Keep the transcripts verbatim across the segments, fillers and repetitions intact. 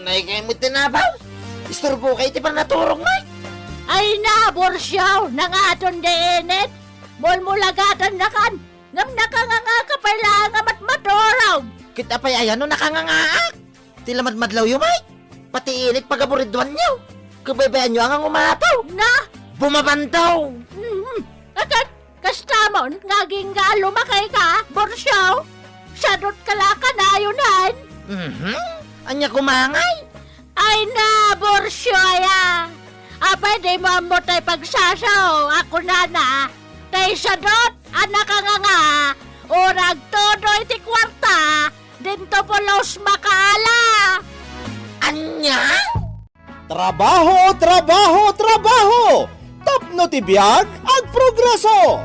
Ay, kayat met ti napaw. Isturbo kay ti pannaturog, Mike. Ay na, Borsiaw, nangaton di init. Mulmulagatannakan. Ngem nakanganga ka pay laeng a matmaturog. Ket apay aya no nakangangaak? Ti lamadmadlawyo, Mike. Pati init pagaburidwanyo. Kabaybayanyo a nga umataw. Na? Bumabantaw. Mhm. Akat, kastamon nga agingga a lumakay ka, Borsiaw? Sadot ka la kanayon. Mhm. Ania koma ngay? Ay na, Borsiaw aya. Apay dimo ammo tay pagsasao a kunana, tay sadot a nakanganga, o nagtudo iti kuarta, dinto pulos makaala. Ania? Trabaho, trabaho, trabaho! Tapno ti biag, agprogreso!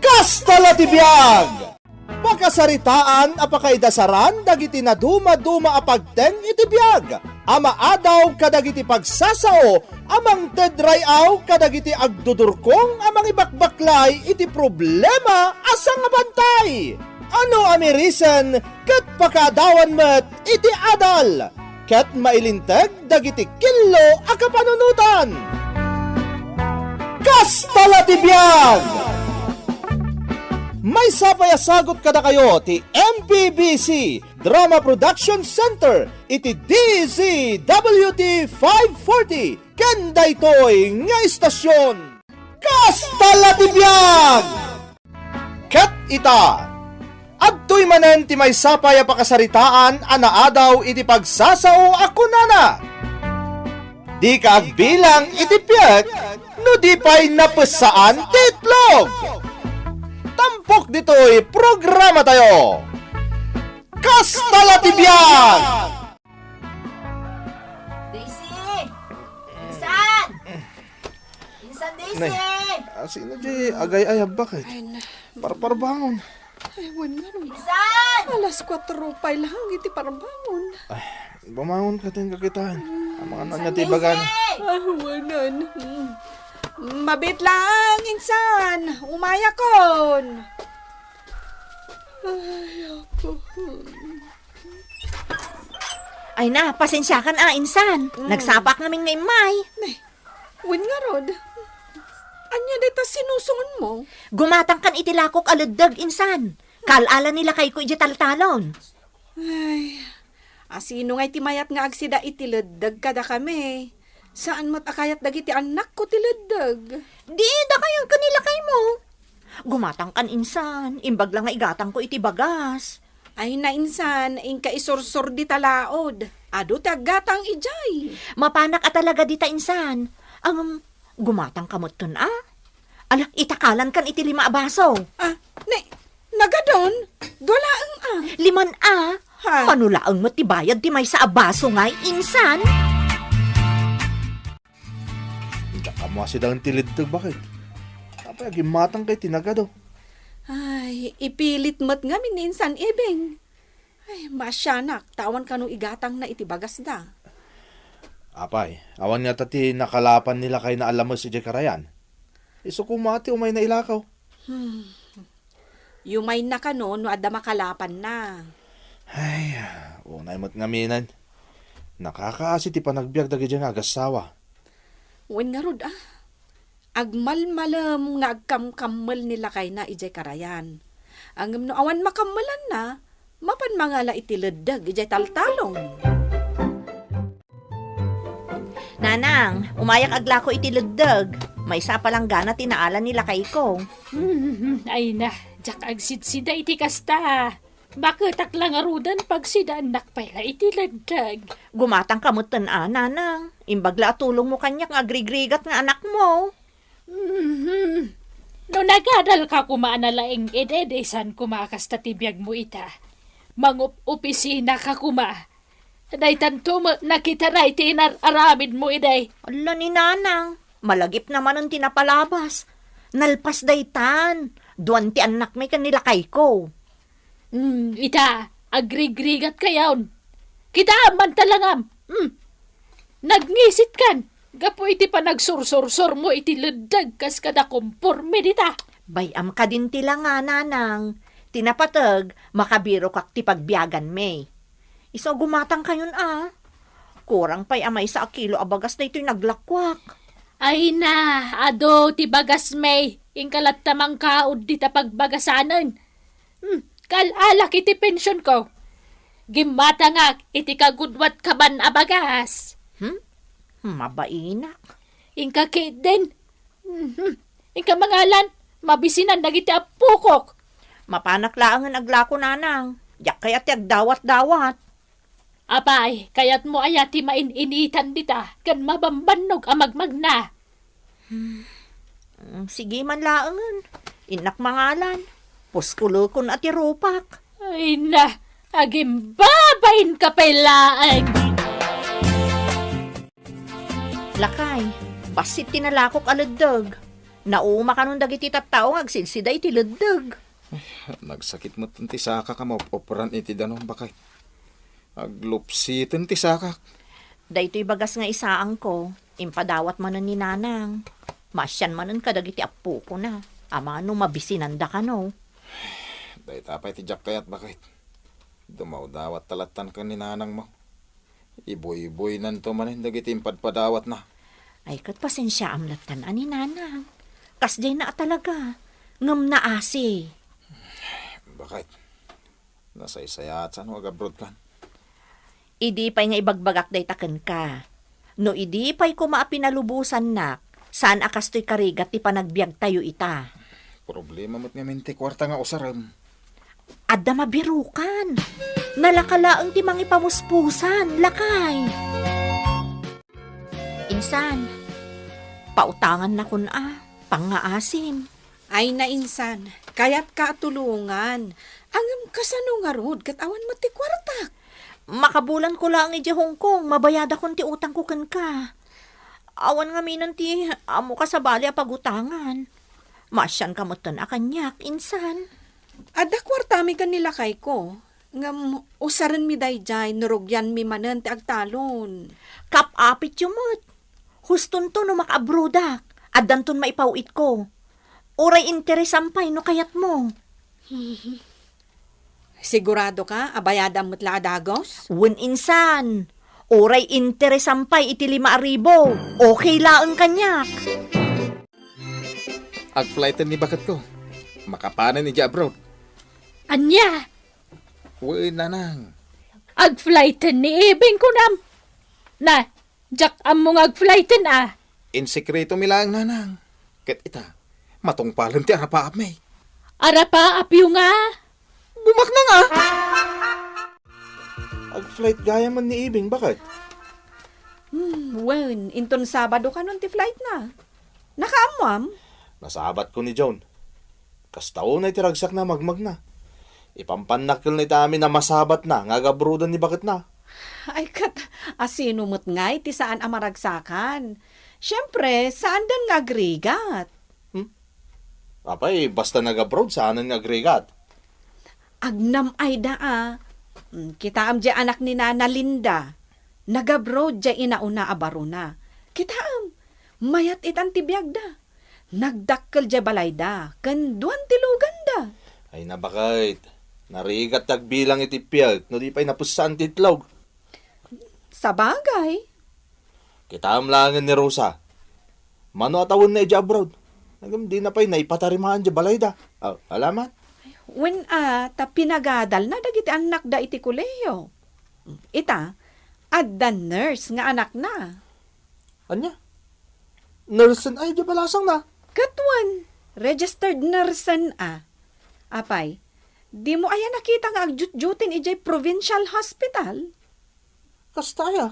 Kasta la ti biag! Pakasaritaan a pakaidasaran dagiti nadumaduma a pagteng iti biag a maadaw kadagiti pagsasao a mangted ray-aw kadagiti agdudurkong a mangibakbaklay iti problema a sangabantay. Ano a mirisen ket pakaadawan met iti adal ket mailinteg dagiti killo a kapanunotan. Kasta la ti biag! Maysa pay a sagut kadakayo ti M P B C Drama Production Center iti D Z W T five forty ken daytoy nga istasyon. Kasta la ti biag! Ket ita, adtoy manen ti maysa pay a pakasaritaan a naadaw iti pagsasao a kunana, "Dika agbilang iti piek no di pay napessaan ti itlog." Tampok ditoy programatayo. Kasta la ti biag! Daisy! Insan! Insan, Daisy! Nay, asino di agay-ayab, baket? Ay, na. Parparbangon. Ay, wen nga no. Insan! Alas kuatro pay lang iti parbangon. Ay, bumangon ka, ten kakitaan. Ang mga anak Insan, niya, ti Daisy! Bagan. Ah, wanan. Mm. Mabit lang, Insan. Umayakon. Ay, ako. Ay na, pasensiakan a, Insan. Mm. Nagsapak ngamin nga immay. Nay, wen ngarud. Ania dayta sinusungonmo? Gumatangkan iti lakok a leddeg, Insan. Kaal-ala ni lakayko idiay taltalon. Ay, asino ngay ti mayat nga agsida iti leddeg kadakami? Saan met a kayat dagiti annakko ti leddeg. Di, dakayon ken ni lakaymo. Gumatangkan, Insan. Imbag la nga igatangko iti bagas. Ay na, Insan, inka isursor dita laod. Adu ti aggatang idiay. Mapanak a talaga dita, Insan. Ngem, gumatangka metten a? Ala, itakalankan iti lima a baso. Ah, ne, nagadon? Dua laeng a. Liman a? Ha? Mano laeng met ti bayad ti maysa a baso ngay, Insan? Diak ammo a sidaen ti leddeg, baket? Apay, agimmatangka iti nagado? Ay, ipilit met ngamin ni Insan Ibing. Ay, maasianak, ta awan kano igatangna iti bagasda. Apay, awan ngata ti nakalapan ni lakayna a lames idiay karayan? Isu koma ti umayna ilakaw. Hmm. Yumayna kano no adda makalapanna. Ay, unay met ngaminen. Nakakaasi ti panagbiag dagiti nga agassawa. Wen ngarud, a. Agmalmalem nga agkamkammel ni lakayna idiay karayan. Ngem no awan makammelanna, mapan mangala iti leddeg idiay taltalon. Nanang, umayak aglako iti leddeg. Maysa a palanggana ti naala ni lakayko. Hmm, ay na, diak agsidsida iti kasta. Baketak la ngaruden pagsidaennak pay la iti leddeg. Gumatangka metten a, Nanang. Imbag la a tulongmo kaniak nga agrigrigat nga anakmo. Mhm. No nagadalka koma a nalaing idi, di saan koma a kasta ti biagmo ita. Mangup-opisinaka koma. Daytanto met nakitaray ti inar-aramidmo idi. Ala ni Nanang, malagipna manen ti napalabas. Nalpas daytan. Duan ti annakmi ken ni lakayko. Hmm, ita, agrigrigatkayon. Kitaem man talangam. Hmm. Nagngisitkan gapu iti panagsursursormo iti leddeg kas kada komporme dita. Bay-am kadin ti langa, Nanang. Ti napateg, makabirokak ti pagbiaganmi. Isu a gumatangkayon a. Kurang pay a maysa a kilo a bagas daytoy naglakuak. Ay na, adu ti bagasmi, inka latta mangkaud dita pagbagasanen. Hmm, kal-alak iti pensionko. Gimmatangak iti kagudwat kaban a bagas. Hmm? Mabainak. Inka ketdin. Mhm. Inka mangalan, mabisinan dagiti appokok. Mapanak laengen aglako, nanang. Diak kayat ti agdawat-dawat. Apay, kayatmo aya ti main-initan dita ken mabambannog a magmagna? Hmm. Mm, sige man laengen. Innak mangalan. Puskulekon a ti rupak. Ay na, agimbabain ka pay laeng. Lakay, bassit ti nalakok a leddeg. Nauma kanon dagiti tattao nga agsidsida iti leddeg. Nagsakit met ti sakak a maop-opran iti danum, baket. Aglupsiten ti sakak. Daytoy bagas nga isaangko, impadawat manen ni nanang. Maasian manen kadagiti appokona. Amangan no mabisinanda kano. Dayta pay ti diak kayat, baket. Dumawdawat ta lattan ken ni nanangmo. Ibuybuynanto manen dagiti impadpadawatna. Ay, ket pasensiaam lattan a ni nanang. Kasdiay na a talaga. Ngem naasi. Baket. Nasaysayaat sa no agabroad kan. Idi pay nga ibagbagak dayta kenka. No idi pay koma a pinalubosannak, saan a kastoy karigat ti panagbiagtayo ita. Problema met ngamin ti kuarta nga usarem. Adda mabirukan. Nalaka laeng ti mangipamuspusan, lakay. Insan, pautangannakon a, pangngaasim. Ay, nainsan, kayatka a tulongan. Ngem kasano ngarud ket awan met ti kuartak? Makabulanko laeng idiay Hong Kong, mabayadakon ti utangko kenka. Awan ngaminen ti ammoka sabali a pagutangan. Maasianka metten a kaniak, insan. Adda kuartami ken ni lakayko, ngem usarenmi daydiay no rugianmi manen ti agtalon. Kap-apityo met. Hustonto no makaabrodak, addanton maipaw-itko. Uray interesam pay no kayatmo. Sigurado ka a bayadam met la a dagos? Wen insan. Uray interesam pay iti lima a ribu. Okay laeng kaniak. Agflighten ni baketko. Makapanen idiay abroad. Ania? Wen, nanang. Agflighten ni Ibing, kunam. Na, diak ammo nga agflighten a. Insekretomi laeng, nanang. Ket ita, matungpalen ti arapaapmi. Arapaapyo nga? Bumaknang a! Agflight gayam ni Ibing, baket. Hmm, wen, inton Sabado kanon ti flight na. Nakaammoam? Nasabatko ni John. Kasta unay ti ragsakna a magmagna. Ipampannak kel ni ita amin a masabatna nga agabroaden ni baketna. Ay, ket asino met ngay ti saan a maragsakan? Siempre, saandan nga agrigat. Hmm? Apay, basta nagabroad, saanen nga agrigat? Agnam-ayda a. Hmm, kitaem diay anak ni Nana Linda. Nagabroad diay inauna a barona. Kitaem, mayat itan ti biagda. Nagdakkel diay balayda, ken duan ti luganda. Ay, nabaket. Narigat ti agbilang iti piek no di pay napessaan ti itlog. Sabagay. Kitaem laengen ni Rosa. Mano a tawenna idiay abroad? Ngem dina pay naipatarimaan diay balayda. Aw, alaman? Wen a, ta pinagadalna dagiti annakda iti kolehiyo. Ita, adda nurse nga anakna. Ania? Nursen ay di balasangna? Ket wen, registered nursen a. Apay, dimo aya nakita nga agjutjutin idiay provincial hospital? Kasta aya?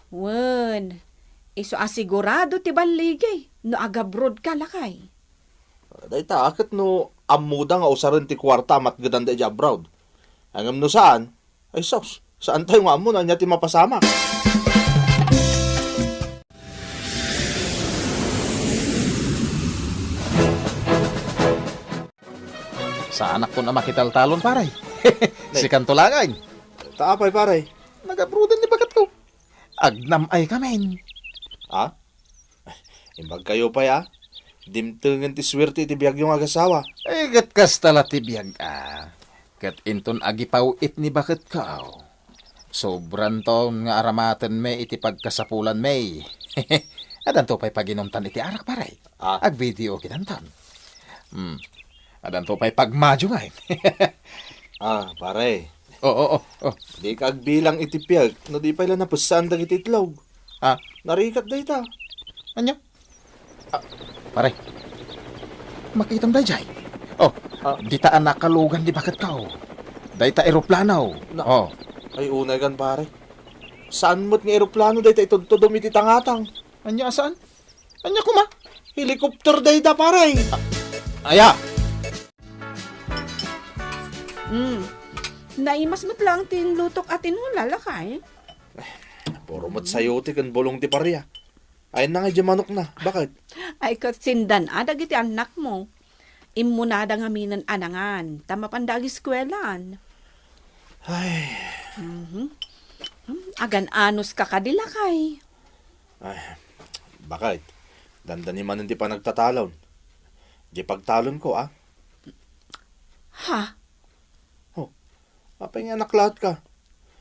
Wen, isu a sigurado ti balligi no agabroad ka, lakay. Dayta, ket no ammoda nga usaren ti kuarta a matgedanda idiay abroad. Ngem no saan, ay sus, saantayo nga ammo no ania ti mapasamak. Saanakon a makitaltalon, pare. Nay. Sikanto laeng. Ta apay, pare? Nagabroaden ni baketko. Agnam-ay kamin. Ha? Imbagkayo pay, a? Dimtengen ti suerte iti biagyo nga agasawa. Ay, ket kasta la ti biag, a. Ket inton agipaw-it ni baketko, aw. Sobranton nga aramatenmi iti pagkasapulanmi. Adanto pay paginumtan iti arak, pare. Ah. Agvideo kidanton. Hmm. Adanto pay pagmadyo ngay. Ah, pare. Oo, oo, oo. Dika agbilang iti piag no di pay la napessaan dagiti itlog. Ah. Narigat dayta. Ania? Ah, pare. Makitam dayjay. Oh, ah, dita a nakalugan di baketko. Dayta eroplano. Na-, oh. Ay, unay kan, pare. Saan met nga eroplano dayta itudtudom iti tangatang? Ania a saan? Ania koma? Helicopter dayta, pare. Ah, aya. Hmm. Naimas met lang ti inlutok a tinola, lakay. Puro met sayote ken bulong ti paria. Ay, nangay di manok na. Bakit? Ay, ket sindan a dagiti annakmo. Immunada ngamin a nangan, ta mapanda agiskuelaan. Ay. Mhm. Hmm, agan-anos ka kadi, lakay. Ay, bakit? Dandani manen ti panagtatalon. Di pagtalonko, ah. Ha? Oh, apay nga anak lahat ka?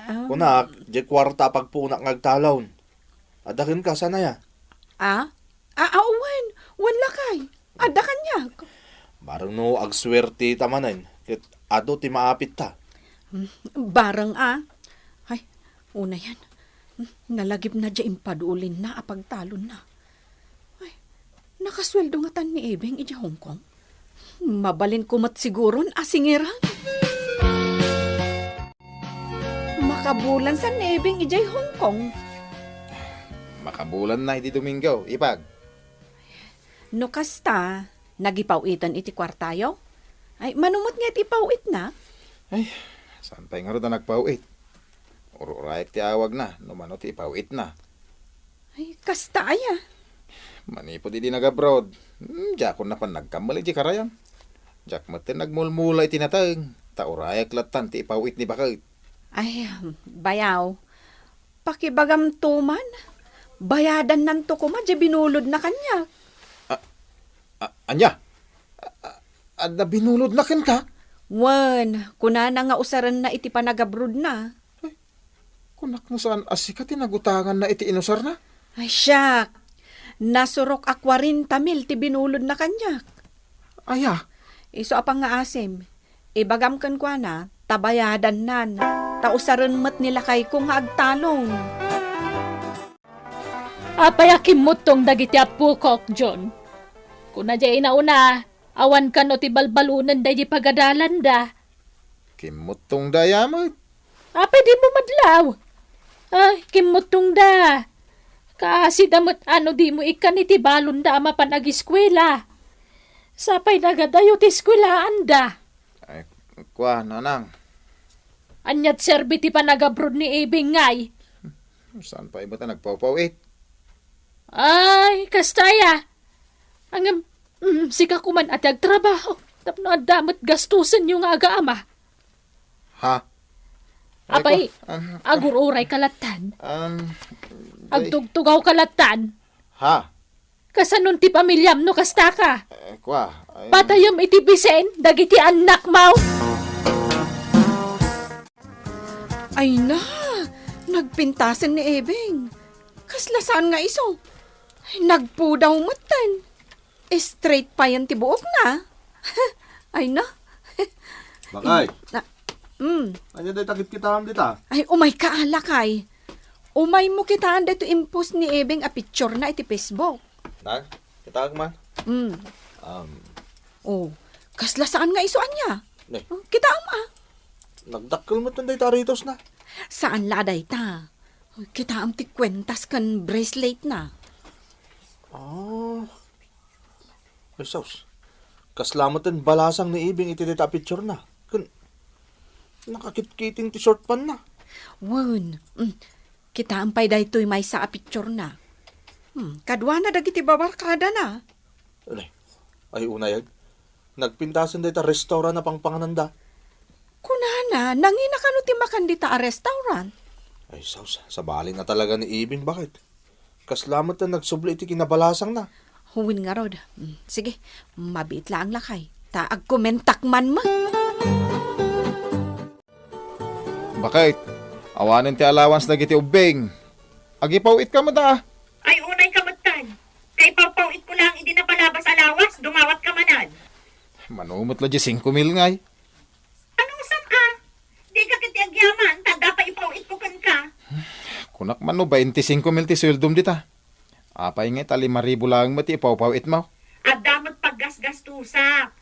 Ah. Kunak, di kuarta a pagpuonak nga agtalon. Adda kenka, saan aya? Ah? Ah, ah, wen. Wen lakay. Adda kaniak. Bareng no agsuerte ta manen, ket adu ti maapit ta. Hmm, bareng a. Ay, unayan. Hmm, nalagipna diay impadulinna a pagtalonna. Ay, nakasueldo ngatan ni Ebeng idiay Hong Kong? Mabalinko met siguron a singiran. Makabulan san ni Ebeng idiay Hong Kong? Makabulanna idi Domingo, ipag. No kasta, nagipaw-itan iti kuartayo? Ay, mano met nga iti ipaw-itna? Ay, saan pay ngarud a nagpaw-it? Ur-urayak ti awagna no mano ti ipaw-itna. Ay, kasta aya? Manipud idi nag-abroad, hmm, diakon napan nagkammal idiay karayam. Diak metten nagmulmula iti nateng, ta urayak lattan ti ipaw-it ni baket. Ay, bayaw. Pakibagamto man, bayadannanto koma diay binulodna kaniak. A-, a-, ania? A-, a-, adda binulodna kenka? Wen, kunana nga usarenna iti panagabrodna. Ay, kunak no saan a sika ti nagutanganna iti inusarna? Ay, siak. Nasurok a kuarenta mil ti binulodna kaniak. Aya? Isu a pangngaasim. Ibagam kenkuana, ta bayadannan, ta usaren met ni lakayko nga agtalon. Apay a kimmuttong dagiti appokok, John? Kuna diay inauna, awan kano ti balbalunen daydi pagadalanda. Kimmuttongda aya met. Apay dimo madlaw? Ay, kimmuttongda. Kaasida met a no dimo ikkan iti balonda a mapan agiskuela. Sapay nagadayo ti eskuelaanda. Ay, kua, nanang. Ania't serbi ti panagabrod ni Ibing ngay? Saan pay met a nagpawpaw-it? Ay, kasta aya. Ngem, mm, sika koman a ti agtrabaho. Tapno adda met gastusenyo nga agaama. Ha? Ay, Apay, ko, um, agur-uray ka lattan. Um, ay. Agtugtugaw ka lattan. Ha? Kasanon ti pamiliam no kasta ka? Eh, kua, ay. Patayem iti bisen dagiti annakmo. Ay na, nagpintasen ni Ebeng. Kasla saan nga isu? Ay, nagpudaw metten. Straight payen ti buokna. Ay na. Bakay. Na, mm. Ania dayta kitkitaem dita? Ay, umay ka, lakay. Umaymo kitaen daytoy impost ni Ebeng a picturena iti Facebook. Nang, kitaek man. Mm. Um. Oh, kasla saan nga isu ania? Ne. Oh, kitaem a. Nagdakkel met dayta a ritosna. Saan la a dayta. Kitaem ti kuentas ken braceletna. Ah. Ay, sus. Kasla met ti balasang ni Ibing iti dayta a picturena. Ken nakakitkiting ti short pantna. Wen, mm, kitaem pay daytoy maysa a picturena. Hmm, kaduana dagiti babarkadana. Ay, ay, unay, nagpintasen dayta restaurant a pangpangananda. Kunana, nangina kano ti makan dita a restaurant? Ay, sus, sabali na talaga ni Ibing, bakit? Kasla met ti nagsubli iti kinabalasangna. Wen ngarud. Mm, sige, mabiit laeng lakay. Ta agkomentak man met. Bakit? Awanen ti allowance dagiti ubbing. Agipaw-itka met a. Ay, unayka metten. Kaipaw-paw-itko laeng idi napalabas a lawas, dumawatka manen. Mano met la diay singko mil ngay? Anusam a? Dika ketdi agyaman, ta adda pay ipaw-itko kenka. Kunak man no bainti singko mil ti sueldom dita. Apay ngay ta lima ribu laeng met ti ipaw-paw-itmo? Adda met paggasgastusak.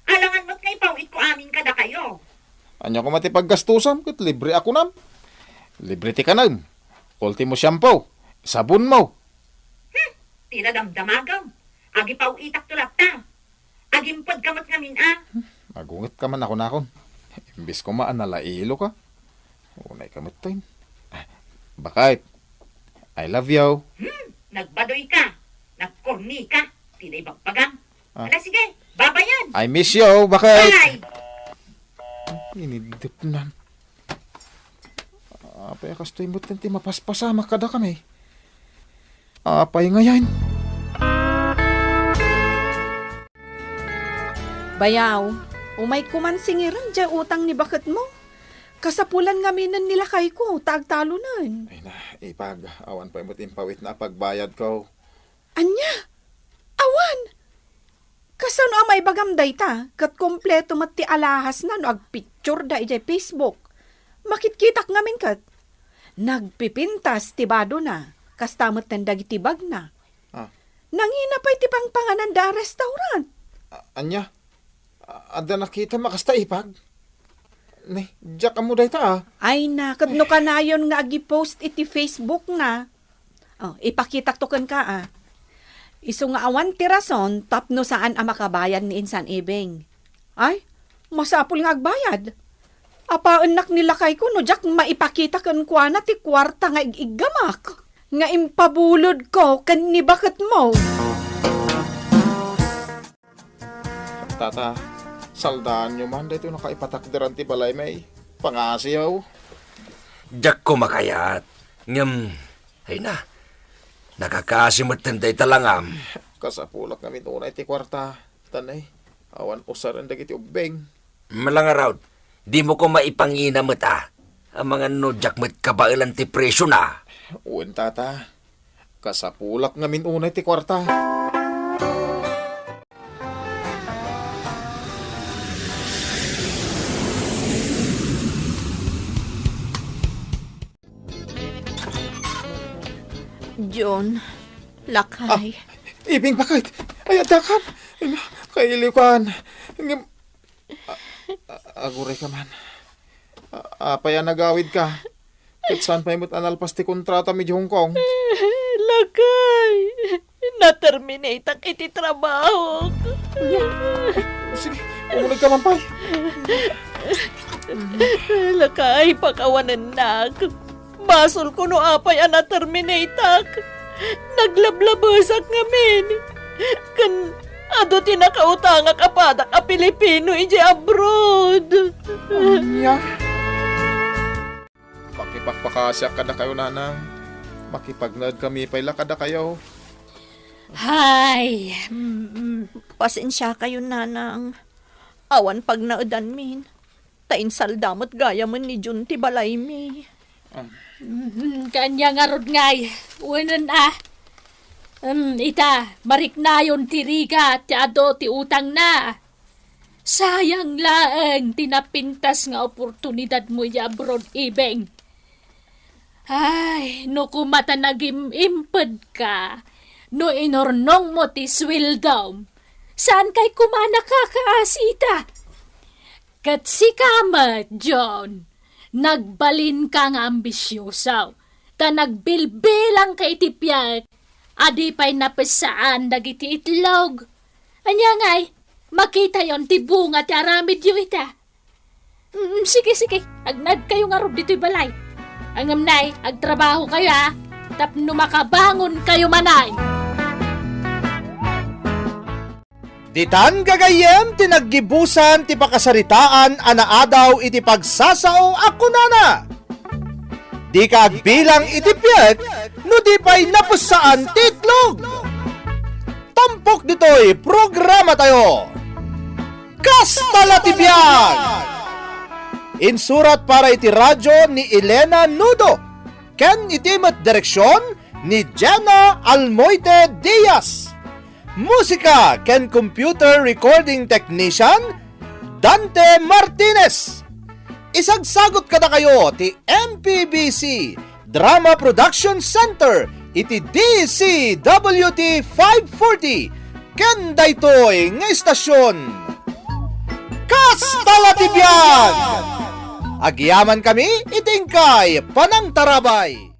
Alangan met nga ipaw-itko amin kadakayo. Ania koma ti paggastusam ket libre a kunam? Libre ti kanem, ultimo shampoo, sabonmo. Hmm, ti nadamdamagem. Agipaw-itakto latta. Agimpedka met ngamin a. Agungetka man a kunakon. Imbes koma a nalailoka. Unayka metten. Ah, bakit? I love you. Hmm, nagbadoyka. Nagkornika. Ti naibagbagang. Ah. Ala, sige, babayan. I miss you, bakit? Bye! Iniddepnan. Apay a kastoy metten ti mapaspasamak kadakami? Apay ngayen? Bayaw, umayko man singiren diay utang ni baketmo. Kasapulan ngaminen ni lakayko ta agtalonen. Ay na, ipag, awan pay met impawitna a pagbayadko. Ania? Awan! Kasano a maibagam dayta? Ket kompleto met ti alahasna no agpictureda idiay Facebook. Makitkitak ngamin ket. Nagpipintas ti badona, kasta metten dagiti bagna. Ah. Nangina pay ti pangpangananda a restaurant. A-, ania? A-, adda nakitam a kasta, ipag? Ne, diak ammo dayta, a. Ay na, ket no kanayon nga agipost iti Facebook na. Oh, ipakitakto kenka, a. Isu nga awan ti rason tapno saan a makabayad ni insan Ibing. Ay, masapul nga agbayad. Apaennak ni lakayko no diak maipakita kenkuana ti kuarta nga ig-iggamak, nga impabulodko ken ni baketmo. Tata, saldaanyo man daytoy nakaipatakderan ti balaymi. Pangasiyo. Diakko makayat. Ngem, ay na, nakakasi metten dayta langam. Kasapulak ngamin unay ti kuarta. Tanay, awan usaren dagiti ubbing. Malangarud, dimo koma ipangina met a. Amangan no diak met kabaelan ti presiona. Wen, tata. Kasapulak ngamin unay ti kuarta. John, lakay. Ah, Ibing, bakit? Ay, addakan. Ay, kailiwkan. Ngem, A-, a-, agurayka man. A-, apay a nagawidka? Ket saan pay met a nalpas ti kontratami idiay Hong Kong? Lakay, na-terminateak iti trabahok. Sige, umunegka man pay. Lakay, pakawanennak. Basolko no apay a na-terminateak. Naglablabesak ngamin. Ken adu ti nakautangak a padak a Pilipino idiay abroad. Ania? Makipagpakasiak kadakayo, nanang. Makipagnaedkami pay la kadakayo. Hay, mm, mm. Pasensiakayo, nanang. Awan pagnaedanmin. Ta insalda met gayamen ni Jun ti balaymi. Ah. Mm, kanya ngarud ngay, wenen a. Mm, ita, mariknayon ti rigat ti adu ti utangna. Sayang laeng ti napintas nga oportunidadmo idiay abroad, Ibeng. Ay, no koma ta nagim-impedka, no inurnongmo ti sueldom, saankay koma nakakaasita. Ket sika met, John, nagbalinka nga ambisioso, ta nagbilbilangka iti piek a di pay napessaan dagiti itlog. Ania ngay, makitayon ti bunga ti aramidyo ita. Mm, sige, sige, agnaedkayo ngarud ditoy balay. Ngem nay, agtrabahokayo, a, tapno makabangonkayo manen. Ditan gagayyem ti naggibusan ti pakasaritaan a naadaw iti pagsasao a kunana, "Dika agbilang iti piek no di pay napessaan ti itlog." Tampok ditoy programatayo, Kasta la ti Biag! Insurat para iti radyo ni Elena Nudo, ken iti met direksion ni Jenna Almoite Diaz. Musika ken computer recording technician, Dante Martinez. Isagsagot kadakayo ti M P B C Drama Production Center iti D C W T five forty, ken daytoy nga istasyon, Kasta la ti biag! Agyaman kami iti inkay panangtarabay.